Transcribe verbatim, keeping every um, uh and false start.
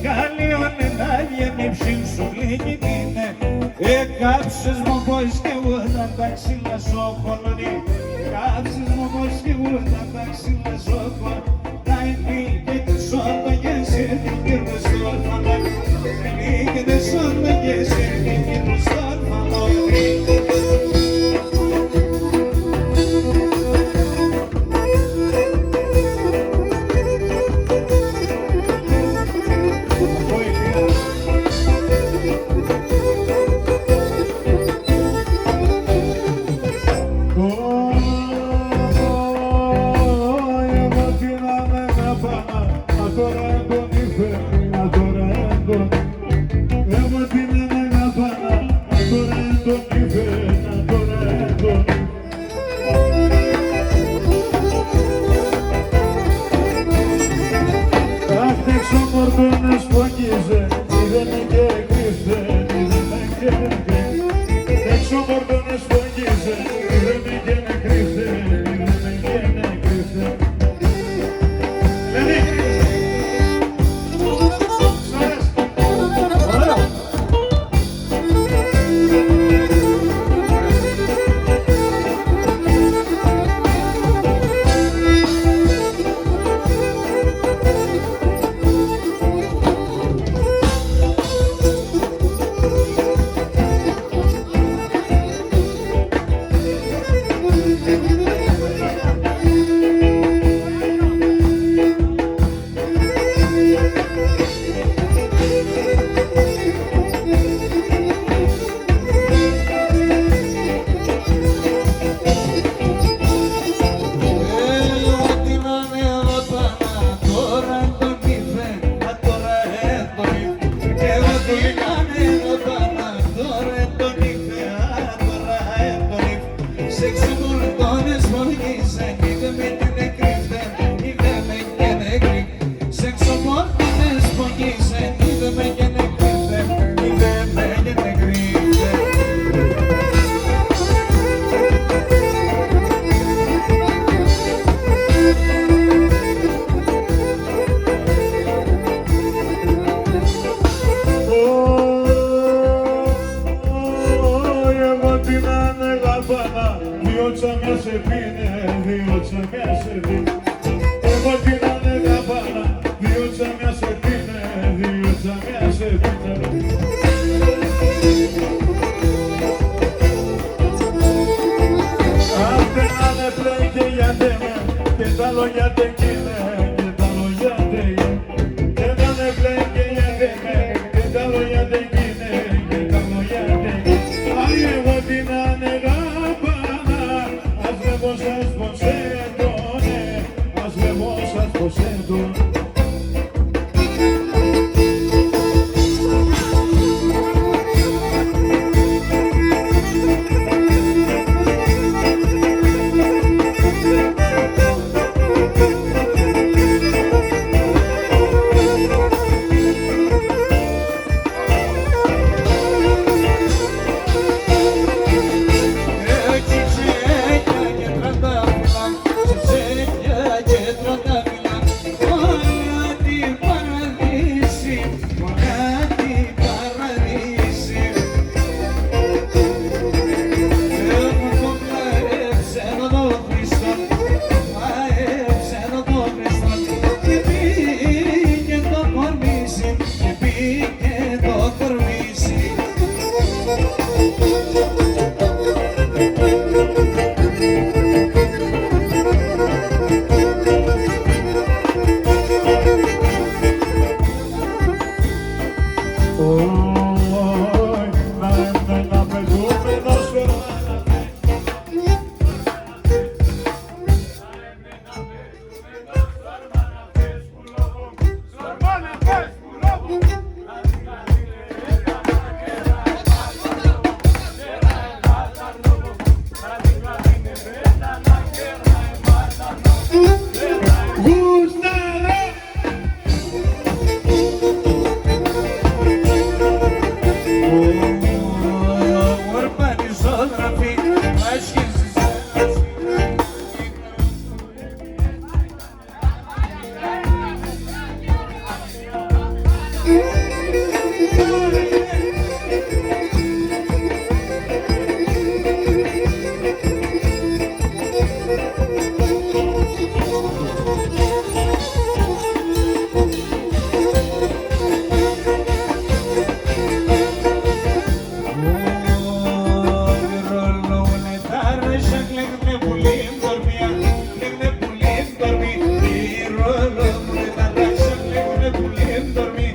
Καλλίον έν' άδειαν η ψ̌ην σου γλυκύν' είναι. Εκάψες μ' όπως κι εγώ να τα ξύλα σ' οχλώνει. Εκάψες μ' όπως κι εγώ να τα ξύλα σ' οχλώνει. Ελίκεται σ' όρφα και σε την κύρου σ' όρφα. Ελίκεται σ' όρφα και σε την κύρου σ' όρφα. Αχ, τ' εξωμορτών εσφογγίζε, είδε με και εκρύφτεν, είδε με και εκρύφτεν. Τ' εξωμορτών εσφογγίζε, είδε με και εκρύφτεν, είδε με και εκρύφτεν. Ελένη, σ' αρέσει; Ωραίο. Sin dormí